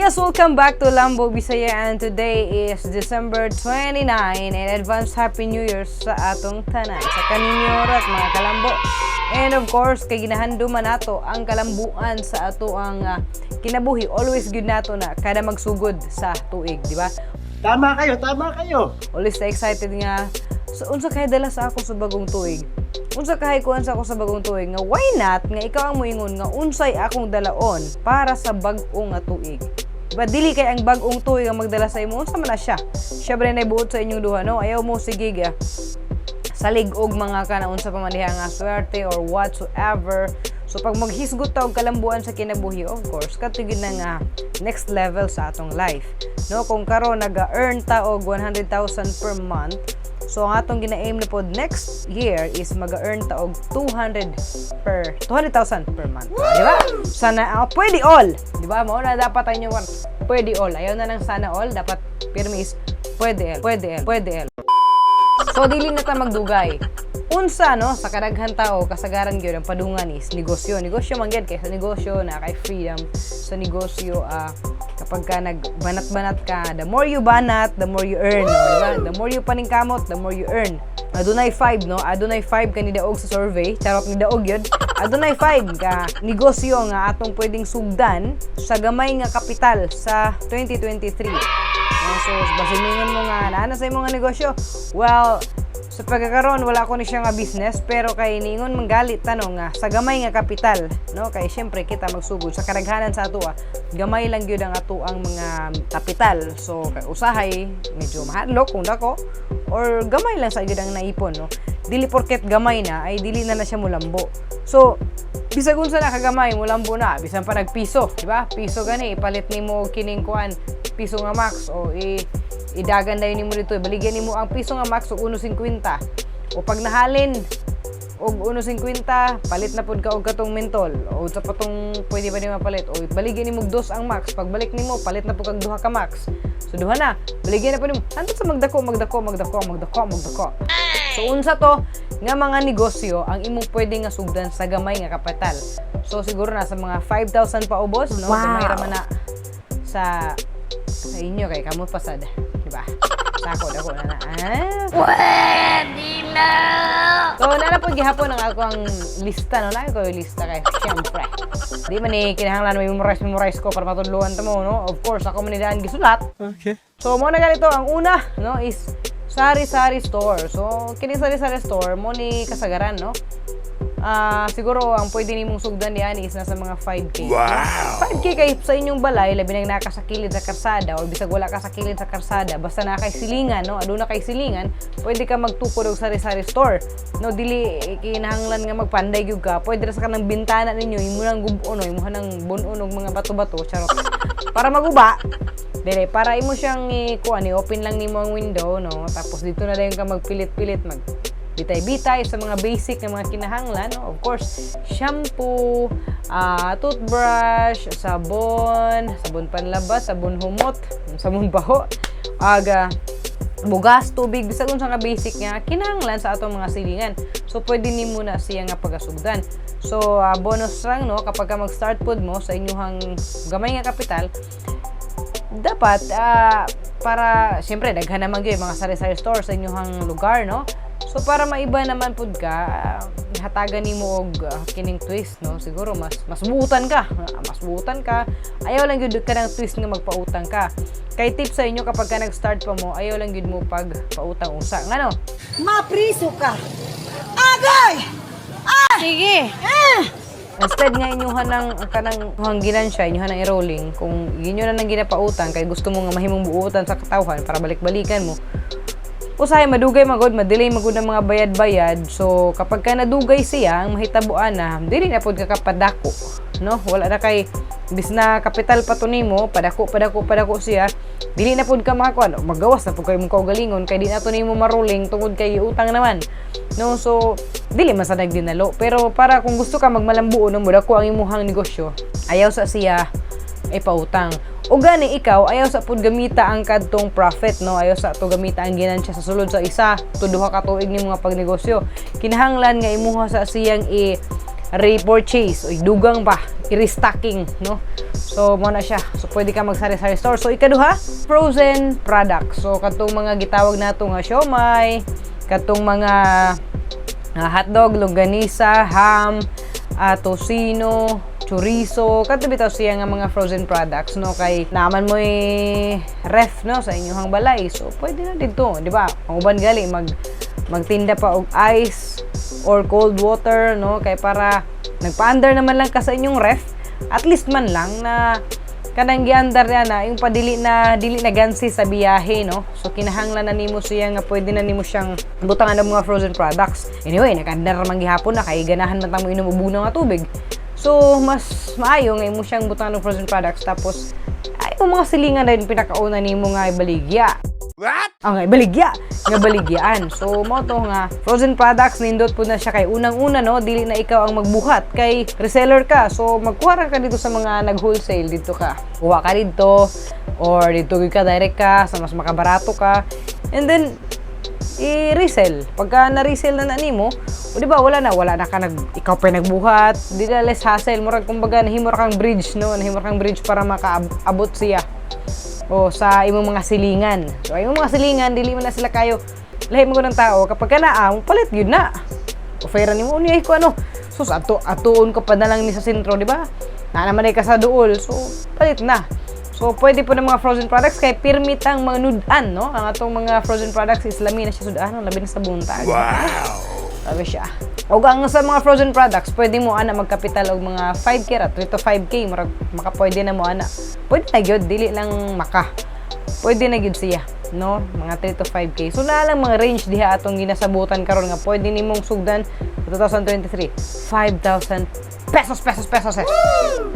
Yes, welcome back to Lambo Bisaya and today is December 29 and advance Happy New Year sa atong tanan. Sa kaninyo at mga kalambo. And of course, kay ginahandom man nato ang kalambuan sa ato ang kinabuhi. Always good nato na kada magsugod sa tuig, di ba? Tama kayo, tama kayo. Always na excited nga so, unsa kay dala sa ako sa bagong tuig, unsa kay kuan sa ako sa bagong tuig, nga why not nga ikaw ang moingon nga unsay akong dalaon para sa bag-ong nga tuig. Diba, dili kay ang bag-ong tuig ang magdala sa imo, unsa man na siya? Siya ba rin buot sa inyong duha, no? Ayaw mo sige ga salig og mga kana unsa pa man diha nga swerte or whatsoever. So pag maghisgot ta og kalambuan sa kinabuhi, of course, kadto gyud na nga next level sa atong life. No, kung karon naga-earn ta og 100,000 per month, so ang atong gina-aim na pod next year is maga-earn ta og 200 per 200,000 per month. Di ba? Sana pwede all, di ba? Mao na dapat ang inyong pwede all. Ayaw na ng sana all, dapat pirmi is pwede all, pwede all, pwede all. So dili na ta magdugay. Unsa, no, sa kadaghan tao, kasagaran gyud ang padungan is negosyo. Negosyo man gyud kay sa negosyo na kay freedom. Sa negosyo, kapag ka nagbanat-banat ka, the more you banat, the more you earn, no, di ba? The more you paningkamot, the more you earn. Adunay 5, no? Adunay 5 ka nidaog sa survey. Charot, nidaog yun. Adunay 5 ka negosyo nga atong pwedeng sugdan sa gamay nga kapital sa 2023. No, so, basin mingon mo nga, naa sa imong nga negosyo. Well, sa pagkakaroon, wala ko ni siya nga business, pero kay ningon manggalit tanong nga, sa gamay nga kapital, no? Kay syempre, kita magsugod, sa kadaghanan sa ato, gamay lang gyud ang ato ang mga kapital. So, kay usahay, medyo mahadlok kung dako, or gamay lang sa gyud ang naipon, no? Dili porket gamay na, ay dili na na siya mulambo. So, bisag unsa na kagamay, mulambo na, bisan pa nagpiso, di ba? Piso gani, ipalit nimo kining kuan, piso nga Max o idagan dayon nimo dito, baligyan nimo ang piso nga Max og 1.50. O pag nahalin og 1.50, palit na pud ka og katong mentol o sa patong pwede pa nimo mapalit, o baligyan nimo og dos ang Max, pagbalik nimo palit na pud kag duha ka Max. So duha na, baligyan na pud nimo hantod sa magdako, magdako, magdako, magdako, magdako. So unsa to nga mga negosyo ang imong pwede nga sugdan sa gamay nga kapital? So siguro na sa mga 5,000 pa ubos, no? Gamay ra man na sa inyo kay kamo pasad, di ba? Sako dako na na. Ah. Pwede na! So, nana po gihapon ang ako ang lista, no? Naa ko yung lista kay syempre. Di man ni kinahanglan may memorize memorize ko para matudloan ta mo, no? Of course, ako man ni daan gisulat. Okay. So, mo na ganito, ang una, no, is sari-sari store. So, kini sari-sari store mo ni kasagaran, no? Siguro ang pwede nimong sugdan diyan is nasa mga 5K. Wow! 5K kay sa inyong balay, labi nang naka sa kilid sa karsada or bisag wala ka sa kilid sa karsada, basta naa kay silingan, no? Aduna kay silingan, pwede ka magtukod og sari-sari store. No, dili kinahanglan nga magpanday gyud ka. Pwede ra sa kanang bintana ninyo, imo nang gub-on, no, imo nang bun-on og mga bato-bato, charot. Para maguba, dili, para imo siyang i-kuan, i-open lang nimo ang window, no? Tapos dito na dayon ka magpilit-pilit, mag bitay-bitay sa mga basic na mga kinahanglan, no? Of course, shampoo, toothbrush, sabon, sabon panlaba, sabon humot, sabon baho, aga bugas, tubig, bisag unsa ka basic nga kinahanglan sa atong mga silingan. So pwede nimo na siya nga pagasugdan. So bonus lang, no, kapag ka mag-start pod mo sa inyong gamay nga kapital, dapat para siyempre daghan naman gyud mga sari-sari store sa inyong lugar, no? So para maiba naman pud ka, hatagan nimo og kining twist, no? Siguro mas mas buutan ka, mas buutan ka. Ayaw lang gyud ka ng twist nga magpautang ka. Kay tip sa inyo, kapag ka nag-start pa mo, ayaw lang gyud mo pag pautang usa. Ngano? Mapriso ka! Agay! Sige! Instead nga inyuhan ng kanang kuhang ginansya, inyuhan ng i-rolling, kung inyo na nang ginapautang kay gusto mo nga mahimong buutan sa katawhan para balik-balikan mo. Usahay madugay magod, madelay magod ang mga bayad-bayad. So kapag ka nadugay siya, ang mahitabuan na dili na pud ka kapadako, no? Wala na kay bis na kapital pa to nimo, padako, padako, padako siya, dili na pud ka makakuan, magawas na pud kay imong kaugalingon kay di na to nimo maruling tungod kay utang naman. No, so dili man sa nagdinalo, pero para kung gusto ka magmalambuon, no, mudako ang imuhang negosyo, ayaw sa siya ay pautang. O gani ikaw, ayaw sa pud gamita ang kadtong profit, no? Ayaw sa to gamita ang ginansya sa sulod sa isa to duha ka tuig ni mga pagnegosyo. Kinahanglan nga imuha sa siyang i Repurchase o dugang pa, i-restocking, no? So mo na siya. So pwede ka magsari-sari store. So ikaduha, frozen products. So katong mga gitawag nato nga siomay, katong mga hotdog, longganisa, ham, tocino, chorizo, kadto bitaw siya nga mga frozen products, no, kay naman mo'y ref, no, sa inyong balay. So pwede na dito, di ba? Ang uban gali magtinda pa og ice or cold water, no, kay para nagpaandar naman lang ka sa inyong ref, at least man lang na kanang giandar niya na yung padili na dili na gansi sa biyahe, no? So kinahanglan na nimo siya nga pwede na nimo siyang butangan ng mga frozen products. Anyway, nagandar man gihapon na kay ganahan man ta mo inom og bugnaw nga tubig. So mas maayo nga imo siyang butangan ng frozen products, tapos ay yung mga silingan na pinakauna nimo nga ibaligya. What? Okay, baligya nga baligyaan. So mo to nga frozen products, nindot po na siya kay unang-una, no, dili na ikaw ang magbuhat kay reseller ka. So magkuha ra ka dito sa mga nag-wholesale dito ka. Kuha ka dito or dito gyud ka, direct ka sa mas makabarato ka. And then i-resell. Pagka na-resell na na nimo, o di ba wala na ka nag ikaw pa yung nagbuhat, di na less hassle, murag kumbaga nahimo ra kang bridge, no, nahimo ra kang bridge para makaabot siya o sa imong mga silingan. So, imong mga silingan, dili man na sila kayo lahi mo ng tao kapag ka naa, palit yun na. Offer nimo unya ko ano. Sus, ato atuon ko pa na lang ni sa sentro, di ba? Na naman ay ka sa duol. So, palit na. So, pwede po ng mga frozen products kay pirmit ang mga nudan, no? Ang atong mga frozen products is lami na siya sudan, labi na sa buntag. Wow! Sabi siya. O ang sa mga frozen products, pwede mo ana magkapital og mga 5K ra, 3 to 5K, murag makapwede na mo ana. Pwede na gyud, dili lang maka. Pwede na gyud siya, no? Mga 3 to 5K. So naa lang mga range diha atong ginasabutan karon nga pwede nimong sugdan sa 2023. 5,000 pesos, pesos, pesos. Eh.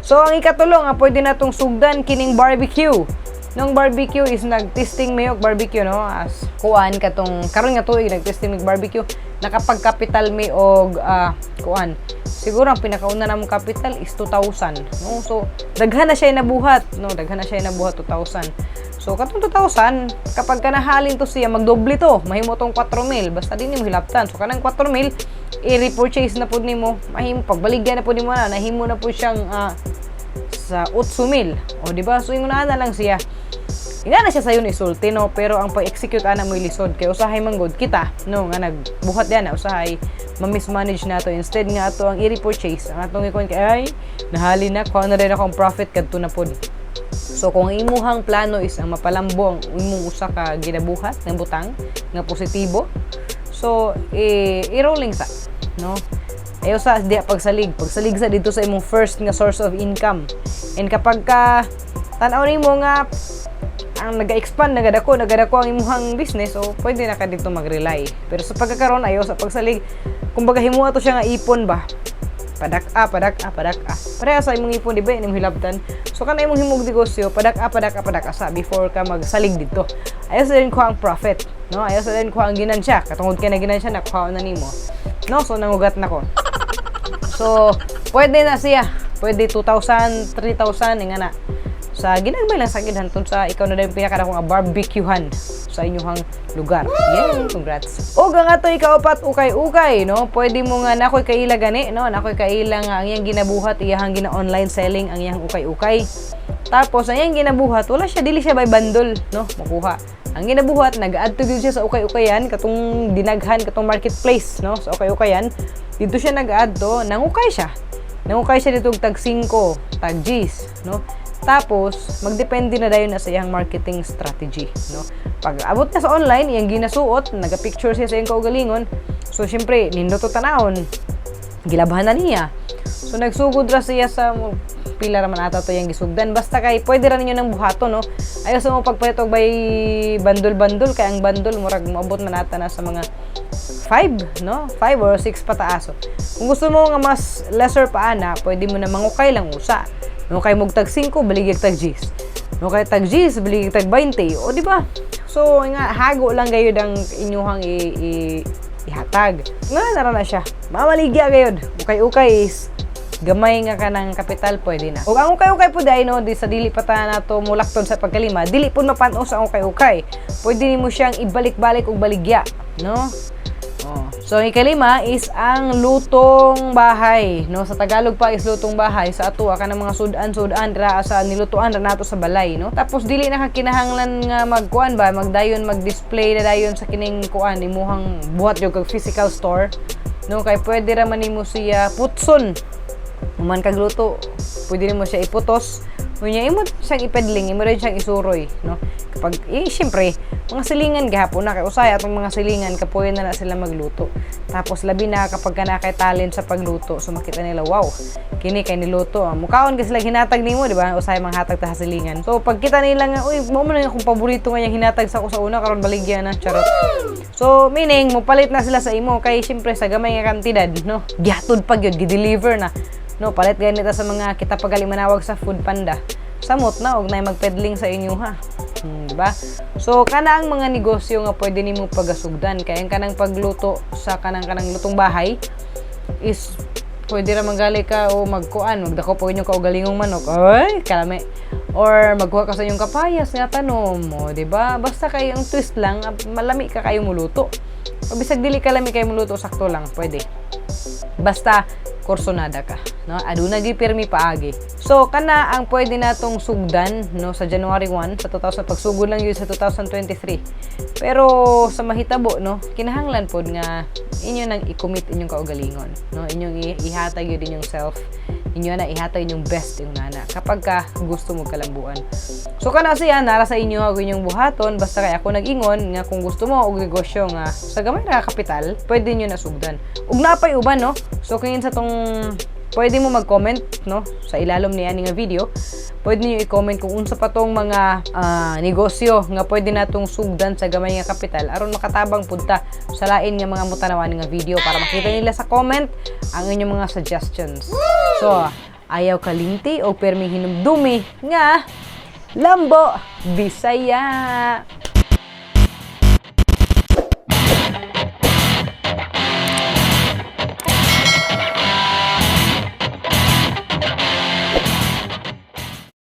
So ang ikatulo nga pwede natong sugdan, kining barbecue. Nung barbecue is nag-testing mi og barbecue, no, as kuan katong karon nga tuig nag-testing mig barbecue, nakapagkapital mi og kuan, siguro ang pinakauna namong capital is 2,000, no? So daghan na siya nabuhat, no, daghan na siya nabuhat, 2,000. So katong 2,000, kapag ka nahalin to siya, magdoble to, mahimo tong 4,000 basta di nimo hilaptan. So kanang 4,000 i-repurchase na pud nimo, mahimo pagbaligya na pud nimo, na nahimo na pud siyang sa 8,000. O di ba? So ingon na lang siya. Inga na siya sayo ni sulti, no, pero ang pag-execute ana mo lisod kay usahay man gud kita, no, nga nagbuhat yan na usahay ma-mismanage nato instead nga ato ang i-repurchase. Ang atong ikon kay ay nahali na, kuha na rin ako ang profit kadto na pod. So kung ang imuhang plano is ang mapalambo ang imong usa ka ginabuhat ng butang nga positibo, so i-rolling sa, no? Ayaw sa diya pagsalig. Pagsalig sa dito sa imong first nga source of income. And kapag ka tan-aw nimo nga ang naga-expand, nagadako ang imuhang business, so pwede na ka dito mag-rely. Pero sa pagkakaroon, ayaw sa pagsalig. Kumbaga himuha to siya nga ipon ba. Padak-a, padak-a, padak-a. Pareha sa imong ipon, di ba? Imong hilabtan. So kana imong himog negosyo, padak-a, padak-a, padak-a sa before ka magsalig dito. Ayaw sa din ko ang profit, no? Ayaw sa din ko ang ginansya. Katungod kay na ginansya, nakuha na nimo. No? So nangugat na ko. So, pwede na siya. Pwede 2,000, 3,000, nga na. Sa ginagmay lang sa hantod sa ikaw na din pinakadako nga barbecuehan sa inyong lugar. Yay, congrats. O nga to ikaupat, ukay-ukay, no? Pwede mo nga nakoy kaila gani, no? Nakoy kaila nga ang iyang ginabuhat, iyang gina-online selling ang iyang ukay-ukay. Tapos ang iyang ginabuhat, wala siya, dili siya by bundle, no? Makuha. Ang ginabuhat, nag-add to gyud siya sa ukay-ukayan katong dinaghan katong marketplace, no? Sa ukay-ukayan, dito siya nag-add to, nangukay siya. Nangukay siya dito og tag 5, tag Gs, no? Tapos, magdepende na dayon na sa iyang marketing strategy, no? Pag abot na sa online, iyang ginasuot, naga-picture siya sa iyang kaugalingon. So, syempre, nindot to tanawon. Gilabhan na niya. So, nagsugod ra siya sa pila ra man ata to iyang gisugdan. Basta kay pwede ra ninyo ng buhaton, no? Ayaw sa mo pagpalit og by bandol-bandol kay ang bandol murag moabot man ata na sa mga 5, no? 5 or 6 pataas. So, kung gusto mo nga mas lesser pa ana, pwede mo na mangukay lang usa. Mangukay mo tag 5, baligya tag 10. Mangukay tag 10, baligya tag 20. O di ba? So nga hago lang gayud ang inyuhang ihatag. Nga nara na siya. Mamaligya gayud. Ukay-ukay is gamay nga ka ng kapital, pwede na. Ug ang ukay-ukay po dai, no, di sa dili pa ta nato mulaktod sa pagkalima, dili pud mapan-os ang ukay-ukay. Pwede nimo siyang ibalik-balik og baligya, no? Oh. So, ang ikalima is ang lutong bahay, no? Sa Tagalog pa is lutong bahay. Sa ato kanang mga sudan-sudan ra sa nilutuan ra nato sa balay, no? Tapos dili na ka kinahanglan nga magkuan ba, magdayon, mag-display na dayon sa kining kuan imuhang buhat yung kag physical store, no? Kay pwede ra man nimo siya putson. Human kag luto, pwede nimo siya iputos. Unya imo siyang ipedling, imo rin siyang isuroy, no? Kapag eh, syempre, mga silingan gihapon na kay usay atong mga silingan kapoy na na sila magluto. Tapos labi na kapag ka na kay talent sa pagluto, so makita nila, "Wow, kini kay niluto." Ah. Mukaon kay sila hinatag nimo, di ba? Usay manghatag ta sa silingan. So pagkita nila nga, "Uy, mao man ang akong paborito nga iyang hinatag sa ako sa una, karon baligya na, charot." So meaning mopalit na sila sa imo kay syempre sa gamay nga kantidad, no? Gihatod pa gyud, gi-deliver na. No, palit ganito sa mga kita pagali manawag sa Food Panda. Samot na og nay magpedling sa inyo ha. Di ba? So kana ang mga negosyo nga pwede nimo pagasugdan kay ang kanang pagluto sa kanang lutong bahay is pwede ra manggali ka o magkuan, magdako po inyong kaugalingong manok. Ay, kalami. Or magkuha ka sa inyong kapayas nga tanom mo, di ba? Basta kay ang twist lang, malami ka kayo muluto. O bisag dili ka lami kayo muluto, sakto lang, pwede. Basta kursonada ka, no? Aduna gyud pirmi paagi. So kana ang pwede natong sugdan, no, sa January 1 sa 2000, pagsugod lang yun sa 2023. Pero sa mahitabo, no, kinahanglan pod nga inyo nang i-commit inyong kaugalingon, no? Inyong ihatag yun inyong self, inyo na ihatag inyong best yung nana kapag ka gusto mo kalambuan. So kana siya, nara sa inyo og inyong buhaton. Basta kay ako nag-ingon nga kung gusto mo og negosyo nga sa gamay ra kapital, pwede niyo na sugdan. Ug napay uban, no? So kung sa tong pwede mo mag-comment, no, sa ilalom niya nga video, pwede niyo i-comment kung unsa pa tong mga negosyo nga pwede natong sugdan sa gamay nga kapital aron makatabang pud ta sa lain nga mga mutanawan nga video para makita nila sa comment ang inyong mga suggestions. So, ayaw kalimti o perming hinumdumi nga Lambo Bisaya.